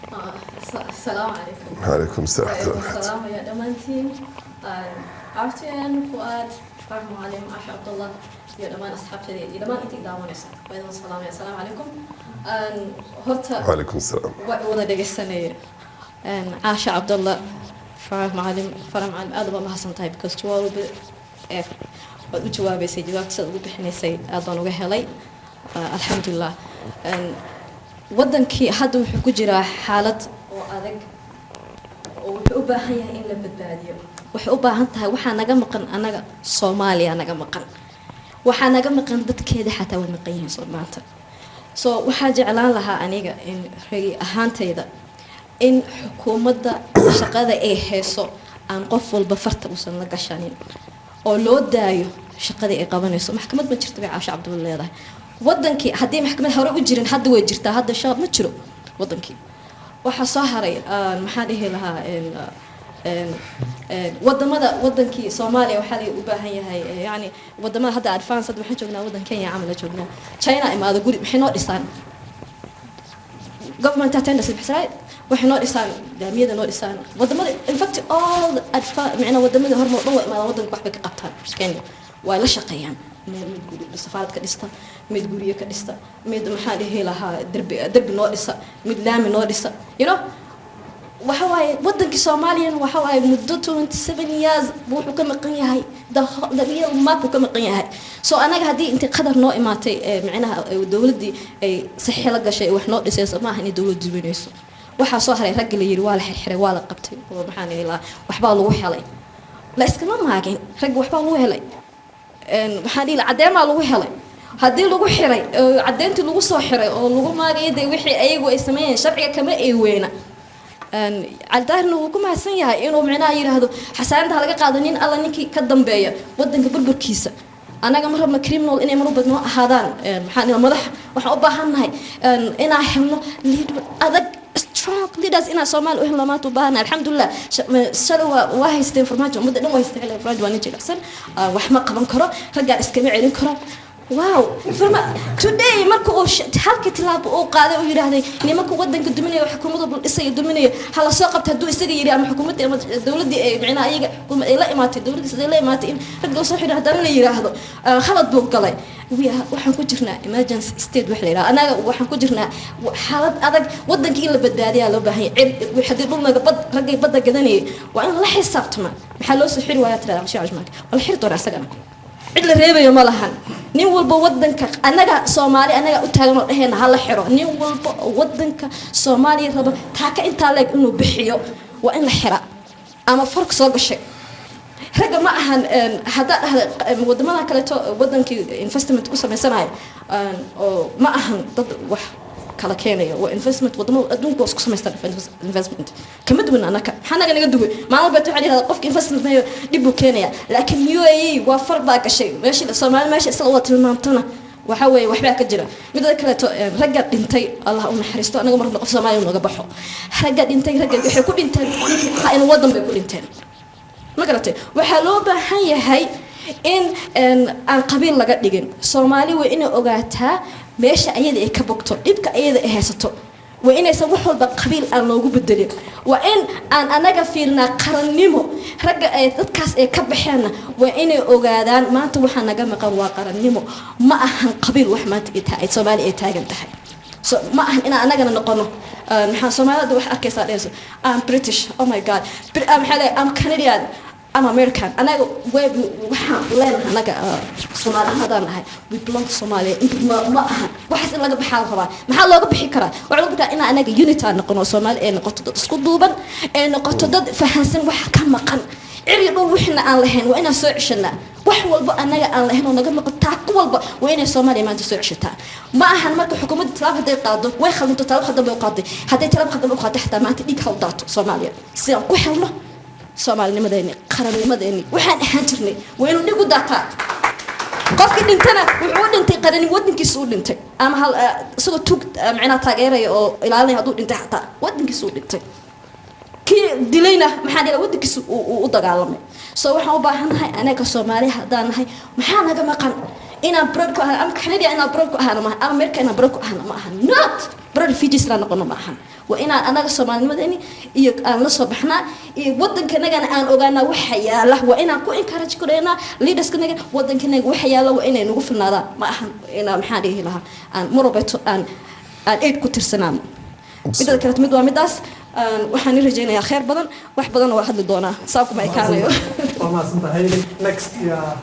Asalaamu calaykum. Calaykum salaam wa rahmatullahi. Salaamaya dhammaantiin, RTN, Fuaad, Faarax Mucalim, Caasha Cabdullah iyo dhammaan asxaabteeda iyo dhammaan intii daawanaysa, waa idin salaamaya. Asalaamu calaykum. Horta Calaykum salaam. Waa wada dhegeysanaya Caasha Cabdullah, Faarax Mucalim. Faarax Mucalim, aad baa mahadsan tahay because jawaab walba ee waad u jawaabaysay, jawaabta sidaad ugu bixinaysay aad baan uga helay. Alxamdulilah. Wadankii hadda wuxuu ku jiraa xaalad oo adag oo wuxuu u baahan yahay in la badbaadiyo. Waxay u baahan tahay, waxaa naga maqan annaga Soomaaliya naga maqan, waxaa naga maqan dadkeeda, xataa way maqan yihiin soo maanta. So waxaa jeclaan lahaa aniga in ra'yi ahaantayda in xukuumadda shaqada ay hayso aan qof walba farta uusan la gashanin oo loo daayo shaqadii ay qabanayso. Maxkamad ma jirto bay Caasho Cabdulla leedahay. Wadankii haddii maxkamad hore u jirin, hadda way jirtaa. Hadda shabaab ma jiro wadankii. Waxaa soo haray, maxaa dhihi lahaa, wadamada, wadankii Soomaaliya waxaa la u baahan yahay, yani wadamada hadda advance, hadda waxaan joognaa wadan Kenya camal la joognaa. China imaado, guri maxay noo dhisaan? Government attendance right, waxay noo dhisaan laamiyada, noo dhisaan wadamada. In fact, all the micnaa wadamada hormar dhan waa imaadaan wadanka, waxbay ka qabtaan. Kenya waa la shaqeeyaan, mid guri safaarad ka dhista, mid guryo ka dhista, mid maxaa dhihi lahaa, derbi noo dhisa, mid laami noo dhisa. Waxa waaye wadankii Soomaaliyana waxa waaye muddo 27 years buu wuxuu ka maqan yahay the real map uu ka maqan yahay. So anaga haddii intay Qadar noo imaatay, micnaha dowladdii ay saxiix la gashay, wax noo dhisayso, maaha inay dowlad duminayso. Waxaa soo haray ragga la yiri waa la xirxiray, waa la qabtay oo maxaan dhihi lahaa, waxbaa lagu helay. La iskama maagin ragga, waxbaa lagu helay, maxaan dhihi lahaa, caddeemaa lagu helay. Haddii lagu xiray oo caddeyntii lagu soo xiray oo lagu maagaya, dee wixii ayagu ay sameeyeen sharciga kama ay weyna. Cali Daahirna wuu ku mahadsan yahay inuu micnaha yidhaahdo xasaanada ha laga qaado nin alla ninkii ka dambeeya wadanka burburkiisa. Annaga ma rabno criminal inay marwalba noo ahaadaan, maxaan dhihi, madax. Waxaan u baahannahay inaan helno leader adag, strong leaders inaan Soomaali u helno maanta u baahannahay. Alxamdulilah, shalay waa haysteen Farmaajo, ummadda dhan waa haysteen xilliga Farmaajo. Waa nin jilicsan, wax ma qaban karo, raggaan iskama celin karo. Wow, farma today marka uu halkii tilaabo uu qaaday, uu yidhaahday nimanka wadanka duminaya, xukuumadda bal dhisaya duminaya, ha la soo qabta, hadduu isaga yidhi ama xukuumaddii ama dowladdii ay micnaha ayaga xukuumad ay la imaatay, dowladdiis ay la imaatay in ragga la soo xidhay, haddana la yidhaahdo khalad buu galay. Waxaan ku jirnaa emergency state wax la yidhaha. Annaga waxaan ku jirnaa xaalad adag. Wadankii in la badbaadiyaa loo baahan yahay. Cir haddii dhulnaga bad, raggay badda gadanayay waa in la xisaabtama. Maxaa loo soo xiri waayaa tirada Cabdi Cajmaanka? Waa la xiri doonaa isagana, cid la reebayo ma lahan. Nin walba wadanka annaga Soomaali annaga u taagan oo dhahayna ha la xiro. Nin walba oo wadanka Soomaaliya raba taaka intaa leeg inuu bixiyo waa in la xiraa ama fark soo gashay. Ragga ma ahan, haddaa dhahda wadamada kaleeto wadankii investment ku sameysanayo oo ma ahan dad wax kala keenayo, waa investment. Wadamada adduunka waa isku samaystaan investment, kama duwan anaka. Maxaa naga naga duway? Maalin walba waxaa yidhahdaa qofka investment mayo dhib buu keenaya, laakiin UAE waa far baa gashay meeshii Soomaali meesha isla wada tilmaamtana. Waxa weeye waxbaa ka jira. Midda kaleeto, ragga dhintay Allah u naxariisto. Anaga marna qof Soomaaliya nooga baxo. Ragga dhintay, ragga waxay ku dhinteen in wadan bay ku dhinteen, ma garatay? Waxaa loo baahan yahay in aan qabiil laga dhigin. Soomaali waa inay ogaataa meesha ayada ay ka bogto, dhibka ayada ay haysato. Waa inaysan wax walba qabiil aan loogu bedelin. Waa in aan anaga fiirnaa qarannimo. Ragga ay dadkaas ay ka baxeenna waa inay ogaadaan maanta waxaa naga maqan waa qarannimo, ma ahan qabiil. Wax maanta ay Soomaali ay taagan tahay, so ma ahan inaan anagana noqono, maxaa Soomaalida wax arkaysaa dhehayso, "I'm British, oh my God," maxaa leeyahay, "I'm Canadian, I'm American." Anaga waxaan leenahay anaga Soomaali haddaan nahay, we belong to Somalia. Ma ahan waxaas in laga baxaa la rabaa. Maxaa looga bixi karaa? Waxaa looga bixi karaa inaan anaga unity aan noqono, Soomaali ay noqoto dad isku duuban, ay noqoto dad fahansan waxa ka maqan. Ciri dhul wixina aan lahayn waa inaan soo ceshanaa. Wax walba anaga aan lahayn oo naga maqan, taako walba waa inay Soomaaliya maanta soo ceshataa. Ma ahan marka xukuumadda talaab hadday qaado way khaldanto, talaab khaldan bay u qaaday. Hadday talaab khaldan u qaaday, xataa maanta dhiig ha u daato Soomaaliya si aan ku helno Soomaalinimadeeni, qarannimadeeni waxaan ahaan jirnay. Waa inuu dhig u daataa. Qofkii dhintana wuxuu u dhintay qaranin, wadankiisa u dhintay, ama hal isagoo tug macnaha taageeraya oo ilaalinaya hadduu dhintay, xataa wadankiisa u dhintay. Kii dilayna, maxaa dhihi, wadankiisa uu u dagaalamay. So waxaan u baahannahay anaga Soomaali haddaan nahay, maxaa naga maqan? Inaan proud ku ahaano ama Canadian inaan proud ku ahaano maaha, ama America inaan proud ku ahaano ma aha. Not proud. Bro, refugees inaan noqono ma ahan. Waa inaan anaga Soomaalinimadeeni iyo aan la soo baxnaa iyo waddankanagana aan ogaanaa waxa yaala. Waa inaan ku encourage gareynaa leaderskanaga. Waddankanaga waxa yaala waa inay nagu filnaadaan. Ma ahan inaa, maxaan dhihi lahaa, aan mar walbeeto aan aid ku tirsanaano. Midda kaleeto, mid waa midaas. Waxaan i rajaynayaa kheyr badan. Wax badan waa hadli doonaa, saa kuma ekaanayo. Waa mahadsan tahay. Next, yeah.